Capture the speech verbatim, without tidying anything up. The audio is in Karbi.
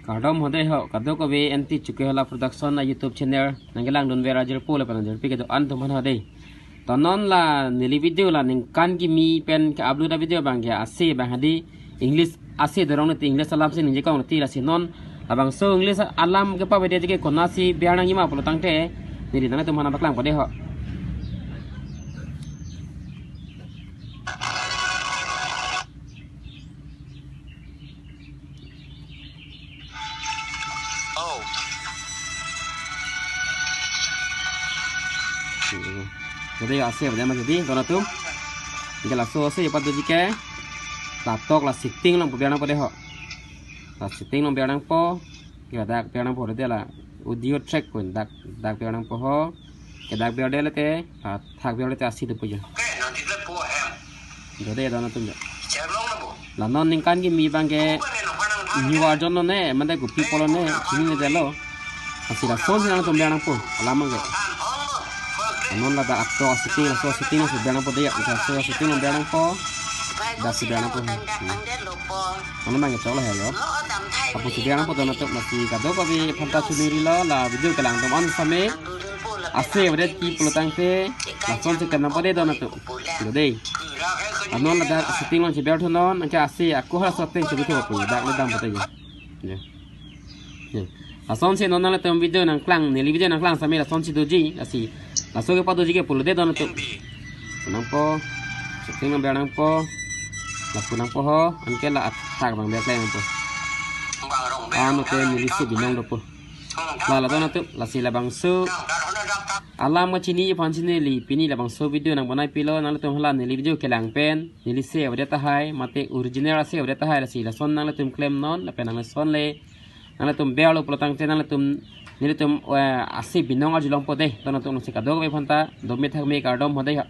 Kardom ho dei ho, kadokave N T Chukehola Production a YouTube channel nangkelangdun ver ajirpo lapen ajirpi kedo-an atum aphan ho dei. To non la neli video la ningkan kimi pen ke-upload a video abang ke ase abang hadi English ase dorong neti, English alam si ningje kong neti, lasi non labangso English alam kepavede ke konatsi biar nangjima pulo tangte neli nanglitum aphan paklang po dei ho. Oh. Jadi ase apa nama jadi, to nangtum? Anke laso ase apa tu jike? Latok la setting along pu biar nangpo dei ho. La setting along biar nangpo. Ke dak biar nangpo dei la audio track pu dak, dak biar nangpo ho. Ke dak biar dei lete, la thak biar lete ase dopo jo. Oke, nanti le po hem. Jo dei, to nangtum jo. Chelong na bo. La non ningkan kimi abang ke new version lo ne, mane kopi pulo ne, chini ne dei lo. Lasi lasonsi nangtum biar nangpo, alam abang ke. Non ladak atok setting, laso setting along biar nangpo dei, laso setting along biar nangpo. Dak si biar nangpo. Hmm. Mane abang ke choklo he jo. Lapusi biar nangpo to nangtum, lasi kadokave aphanta choningri lo, la video kelang atum an same. Ase avedet pi pulo tangte, lasonsi kenangpo dei to nangtum. Jo dei. Non ladak setting alongsi biar thunon, anke ase ako ha setting si biar thupo, dak le dampo dei jo. Jo. Jo. Lasonsi non nanglitum video nangklang, neli video nangklang same lasonsi doji, lasi. Laso kepadoji ke pulo dei to nangtum. Nangpo, setting along biar nangpo, lapu nangpo ho, anke la athak abang biar klem nangpo. Ano te neli ase binong dopo. La la to nangtum, lasi labangso alam kachiniji aphansi neli pini labangso video nangbanai pilo, nanglitum hala neli video kelang pen, neli ase avedet tahai, mate original ase avedet tahai, lasi lason nanglitum klemnon, lapen nangli lason le, nanglitum biar lo pulo tangte nanglitum, nelitum, eh, ase binong arjulongpo dei, to nangtum lasi kadokave aphanta, dome thakme kardom ho dei ha.